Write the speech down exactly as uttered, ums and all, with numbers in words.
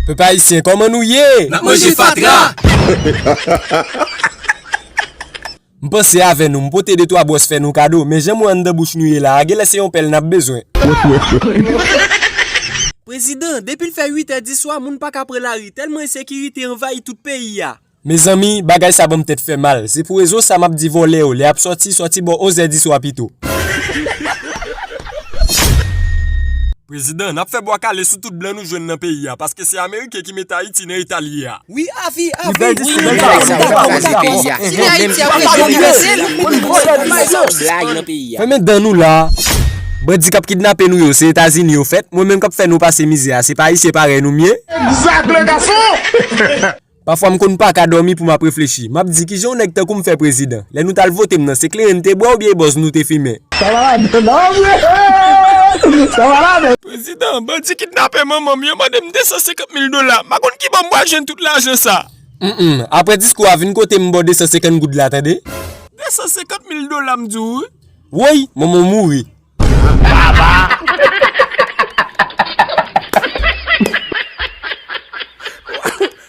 Pèp ayisyen, kòman nou ye? N ap manje fatra! M panse avè nou, m pote de twa bwòs fè nou kado, men jan m wè anndan bouch nou ye la a, genlè se yon pèl n ap bezwen. Prezidan, depi l fè uit è di swa, moun pa ka pran lari, tèlman ensekirite anvayi tout peyi a. Mezanmi, bagay sa ban m tèt fè mal. Se pou rezon sa m ap di vòlè yo, lè y ap sòti, sòti bò onz è di swa pito. Prezidan, n ap fè bwa kale sou tout blan nou jwenn nan peyi a, paske se Ameriken ki mete Ayiti nan eta l ye a. Wi, avi, avi. Bèl diskou, bèl diskou. Si Ayiti ap rete, li pase l. Blag nan peyi a. Fèmen dan nou la. Bandi k ap kidnape nou yo, se Etazini yo fèt. Mwen menm k ap fè nou pase mizè a, se pa Ayisyen parèy nou m ye. Exact, le garçon! Pafwa m konn pa ka dòmi pou m ap reflechi. M ap di kijan yon nèg tankou m fè prezidan. Lè nou t al vote m nan, se kleren n te bwè oubyen e bòz nou te fimen? Sa malad, non, men. Sa malad. Prezidan, bandi kidnape manman m, yo mande m de san senkant mil dola. M pa konn ki bò m pral jwenn tout lajan sa. Hum, hum. Apre diskou a, vin kote m ba w de san senkant goud la, tande. De san senkant mil dola, m di w, wi. Woy, manman w mouri.